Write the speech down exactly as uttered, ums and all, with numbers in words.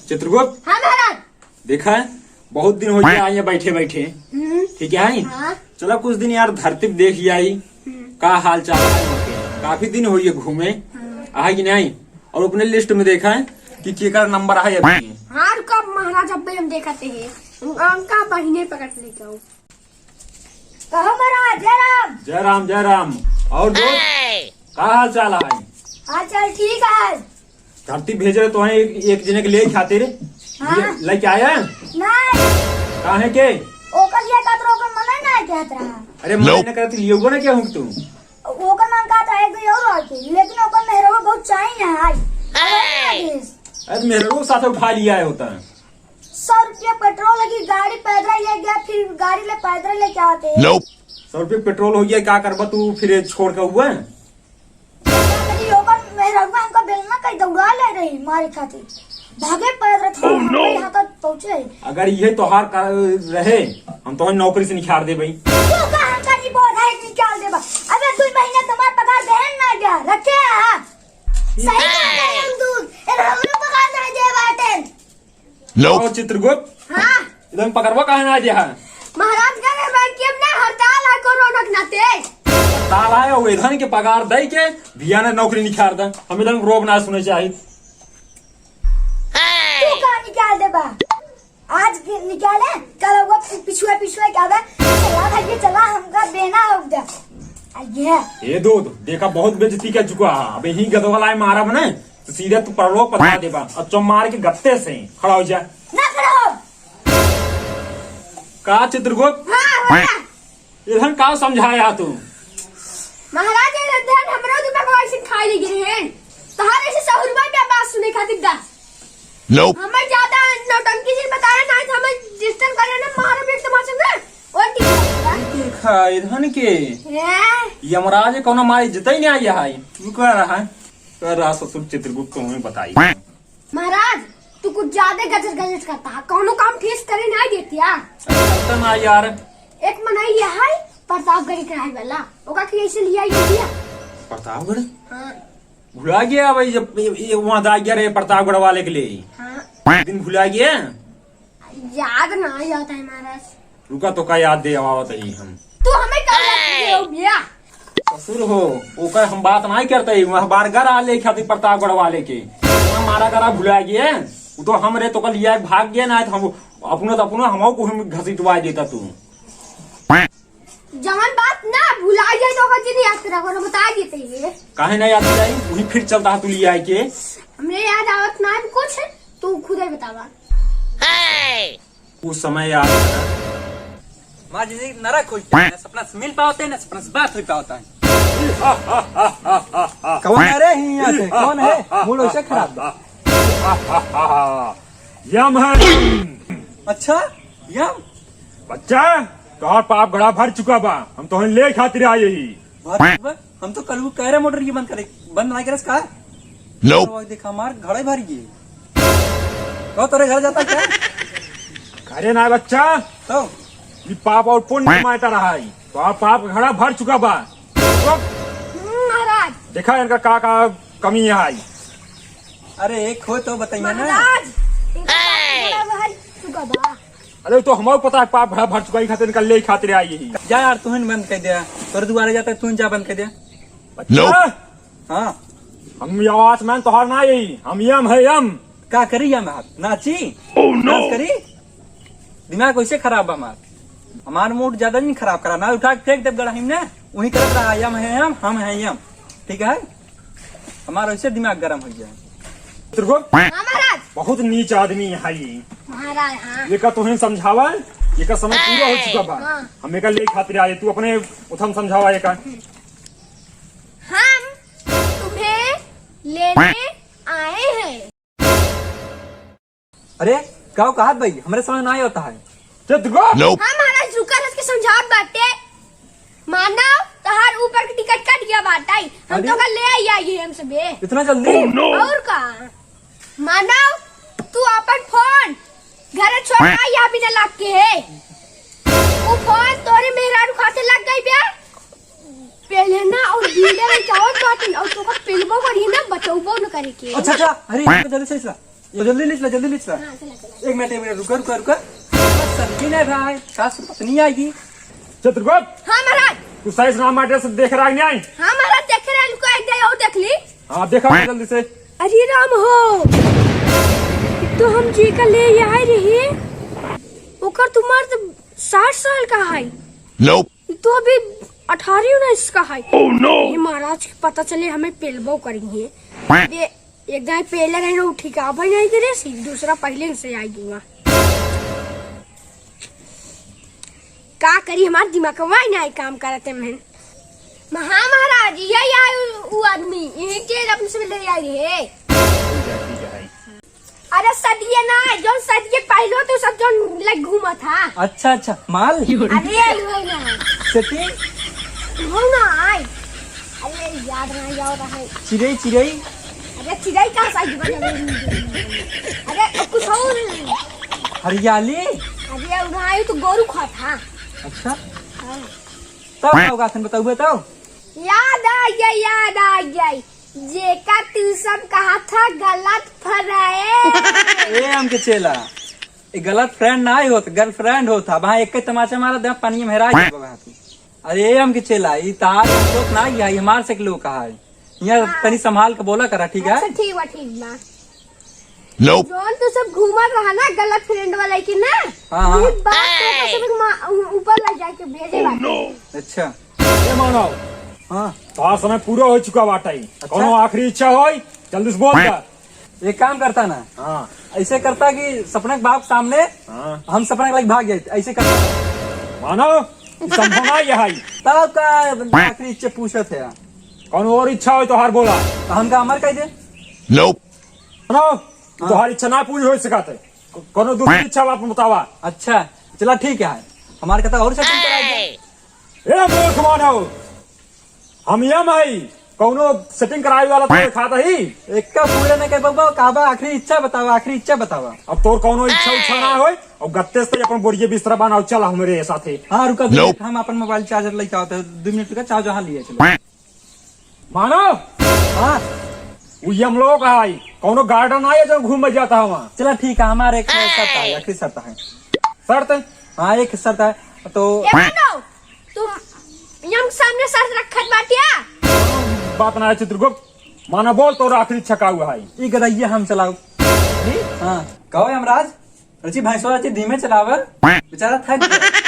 चित्रगुप्त। हाँ महाराज। देखा है, बहुत दिन होइ गया यहाँ बैठे बैठे। हम्म। ठीक है, हाँ। चला कुछ दिन यार धरती पे देखि आई, हम्म। का हाल चाल है, काफी दिन होइ गए घूमे, हाँ। आए कि नहीं? और अपने list में देखा है कि केकर number है अभी। हाँ, रुका महाराज, अब्बे हम देखते हैं। उनका बहिने पकड़ लेके आओ। कहो महाराज, जय राम। जय राम, जय राम। और दोस्त, का हाल चाल है? हाल चाल ठीक है। धरती भेजे रहे तोहे एक, एक जने के लिए खातिर। हाँ। ले, लेके आया? नहीं। काहे के? ओकर लिए कहत रहा, ओकर मना ना कहत रहा। अरे मना ना करत, लियोगो ना क्या हूँ तू? ओकर मन कहत रहा, एक दिन और आके, लेकिन ओकर मेहरवा बहुत चाही ना आज। अरे ना देस। अरे तो मेहरवा साथ उठा लिया है होता। सौ रुपया पेट्रोल लगी, गाड़ी पैदल ले गया, फिर गाड़ी ले पैदल लेके आते। सौ रुपया पेट्रोल हो गया, क्या करबा तू फिर छोड़ के हुआ? अरे ओकर मेहरवा हमका बेलना कहीं दौड़ा ले रही मारे खातिर, भागे पैदल था, हमरे यहाँ तक पहुँचे। अगर ये तोहार का रहे, हम तोहे नौकरी से निकाल दे भाई। तू का हमका नहीं बोल रहा है निकाल देबा? अबे दो महीना तुम्हारा पगार देहन ना गया, रखे हैं। सही बात है हम दूध, इन हमरो पगार ना दे बाटेन। लो। और चित्रगुप्त? हाँ। इधर पकड़वा काहे ना दिया है? महाराज का घर में क्यों ना हड़ताल है कोरोना के नाते? हड़ताल है, वो इधर के पगार दे के भिया ने नौकरी निकाल दे। हम इधर रोब ना सुने चाहिए। तू का निकाल देबा? आज के निकाले, कल वो पि-, पिछुआ, पिछुआ क्या बे? चला भाई, चला, हमका देना हो गया। आ ये। ए दो, दो, देखा, बहुत बेइज्जती कर चुका है। अब यही गदवा लाए मारा बने, तो सीधे तू परलोक पता देबा। अब चौ मार के गत्ते से खड़ा हो जा। ना खड़ा हो। का चित्रगुप्त? हाँ, हो जा। इधर का समझाया तू? महाराज, ये ध्यान हमरो दिमाग ऐसे खाई ले गिरे हैं। तोहार ऐसे सहुरवा पे बात सुने खातिर दा। Nope। हमें ज्यादा नौटंकी जी बताया ना, तो हमें disturb करे ना, मारो भी एक तमाचा ना। और ठीक है। देखा, इधर के हैं? यमराज कोनो मारी जितई नहीं आई है। रुका रहा है। कर रहा ससुर चित्रगुप्त को हमें बताई। महाराज, तू कुछ ज्यादा गजर गजर करता है। कौनो काम ठीक करे ना देतिया। अरे करता ना यार। एक मनई ये है, प्रतापगढ़ के रहे वाला। ओका के ऐसे लिया ये दिया। प्रतापगढ़? हाँ। भुला गया भाई, जब ये, ये वहाँ दा गया रे प्रतापगढ़ वाले के लिए। हाँ। दिन भुला गया। याद ना आता है महाराज। रुका, तोका याद दे, आवत ही हम। तू हमें कब याद दे हो भैया? ससुर हो, ओकर हम बात नहीं करते ही, वह बार घर आ ले खातिर प्रतापगढ़ वाले के। हम मारा करा भुला गए, वो तो हम रे तोका लिया भाग गए ना, तो हम अपनो तो अपनो हमहू को हम घसीटवा देता तू। जवन बात ना भुला जाए तो ओकर चीज याद करा करो, बता देते ये। काहे ना याद आई? वही फिर चलता है तू लिया के। हमरे याद आवत ना है कुछ, तू खुदे बतावा। उस समय याद करा। हमार जिंदगी नरक होइ गया, ना सपना से मिल पावत है, ना सपना से बात होइ पावत है। कौन है रे हियाँ के? कौन है? मूड वैसे खराब बा। यम है। अच्छा, यम? बच्चा, तोहार पाप घड़ा भर चुका बा, हम तोहन ले खातिर आए ही। भर चुका बा? हम तो कल वो कह रहे मोटर ये बंद करे, बंद ना करस का? Nope। तो देख हमार घड़ा भर गए। कहो तोरे घर जाता क्या? घरे ना बच्चा। तो? ये पाप और पुण्य कमाता रहा है। तो आप पाप घड़ा भर चुका बा। हम्म, महाराज। देखा इनका का का कमी है। अरे एक हो तो बताइए ना। महाराज, इनका पाप घड़ा भर चुका बा। अरे तो हमारे पता है पाप घड़ा भर चुका है, खातिर इनका ले खातिर आई ही। जा यार तू ही बंद कर दे। तोरे दुआरे जाता है तू ही जा बंद कर दे। अच्छा? हाँ। हम ये आवाज में तोहार ना यही, हम यम है यम। का करी यम है? नाची? Oh no! Dance करी? दिमाग वैसे खराब बा हमार। हमार मूड ज्यादा नहीं खराब करा, ना उठा के फेंक देब गड़ाही में ना, वही करत रहा, यम है यम, हम है यम। ठीक है? हमार वैसे दिमाग गरम हो जाए। चित्रगुप्त, हाँ महाराज। बहुत नीच आदमी है ये। महाराज, हाँ। ये का तोहे समझावा, ये का समय पूरा हो चुका बा। हाँ। हम एका ले खातिर आए, तू अपने उथम समझावा एका। हम तुम्हें लेने आए हैं। अरे, का कहत भाई? हमरे समझ ना आवत है। चित्रगुप्त! Nope। हाँ महाराज, रुका, रस के समझावत बाटे। मानव, तोहार ऊपर के टिकट कट गया बाटे, हम अरे? तोका ले आई, आई हम सबे। इतना जल्दी? Oh no! और का? मानव, तू अपन फोन घरे छोड़ आई, यहाँ बिना लाग के है। वो फोन तोरे मेहरारू खाते लग गई बे। पहले ना और वीडियो में क्या होत बाटे और तोका पेलबो करी ना, बचौबो न करे के। अच्छा, अच्छा, अरे, जल्दी से इसका। ये जल्दी लिख ला, जल्दी लिख ला। हाँ, चला, चला। एक मिनट, एक मिनट, रुका, रुका, रुका। सब्जी नहीं भाई, सास की पत्नी आएगी। चित्रगुप्त, हाँ महाराज। तू सही सलामत address देख रहा है कि नहीं? हाँ महाराज, देख रहे हैं, रुको, एक दे और देख ली। हाँ, देखा जल्दी से। अरे राम हो, तो हम जी का ले आए रही, ओकर तुम्हार तो साठ साल का है। Nope। ई तो अभी अठारह उन्नीस का है। Oh no! ये महाराज के पता चले हमें पेलबो करी है। ये एक दाई पेले रहे, वो ठिकाबा नहीं दे रहे, दूसरा पहले से आई हुआ। का करी, हमार दिमागवा ही नहीं काम करते महन। महा महाराज, यही आए उ, उ आदमी, यही के अपने से ले आई है। अरे सदिये ना, जौन सदिये पहले तो सब जौन लग घूमा था। अच्छा, अच्छा, माल? अरे, वो ना। Setting? वो ना, आई। अरे, याद ना जाओ रहा है। चिड़ई, चिड़ई? अरे, चिड़ई कहाँ से आई बने? अरे, कुछ और। हरियाली? अरे, वहाँ आई तो गोरू खा था। अच्छा। हाँ। तब का होगा, अखन बताउबे तब? याद आ गया, याद आ गया। जेका तू सब कहा था गलत friend। ए हमके चेला, ये गलत friend ना ही होत, girlfriend होत था। वहाँ एक ही तमाचा मारा दे, पानी में हेरा गया बगा तू। अरे ए हमके चेला, ये तार दोस्त ना ही है, ये हमार से लोग कहा है। यहाँ हाँ। तनी संभाल के बोला करा, ठीक है? अच्छा, ठीक बा, ठीक बा। Nope। जौन तू सब घूमत रहा ना गलत friend वाला के ना, हाँ, हाँ। ये बात तो सब मा-, उ-, ऊपर ले जाके भेजे बाटे। अच्छा। ए मानव, हाँ। तोहार समय पूरा हो चुका बाटे। अच्छा। कौनो आखिरी इच्छा होई, जल्दी से बोल दे। एक काम करता ना, हाँ। ऐसे करता कि सपना के बाप सामने, हाँ। हम सपना के लाइक भाग जाते, ऐसे करता। मानव, ई संभव ना ही है। तब का आखिरी इच्छा पूछत है? कौनो और इच्छा होई तो हर बोला। तो हमका अमर कह दे। Nope। सुनो, हाँ। तोहार इच्छा ना पूरी हो सकत है। को-, कोनो दूसरी इच्छा आप बतावा। अच्छा, चला ठीक है, हमारे कहता और setting करा दे। ए मूर्ख मानव, हम यम हई, कौनो setting करावे वाला तो दिखात ही। एक का पूरा नहीं कर पाबा, का बा आखिरी इच्छा बतावा, आखिरी इच्छा बतावा। अब तोर कौनो इच्छा उच्छा ना होय, और गत्ते से अपन बोरिये बिस्तरा बनाओ, चल हमरे साथे। हाँ, रुका, दो Nope। मिनट, हम अपन mobile charger लेके आवत है, दो मिनट रुका, चाहो जहाँ लिए चलो। मानो? हाँ। उ यमलोक आई, कौनो garden आई है जो घूम जाता है वहाँ। चला ठीक है, हमारे एक शर्त है, आखिरी शर्त है। शर्त? हाँ, एक शर्त है, तो ए मानो, तुम यम सामने शर्त रखत बाटिया? बात ना है चित्रगुप्त, मानो बोल तोर आखिरी इच्छा का हुआ है? ई गदइया हम चलाऊ। हाँ, कहो यमराज, रची भैंसवा रची धीमे चलावे, बेचारा थक गया।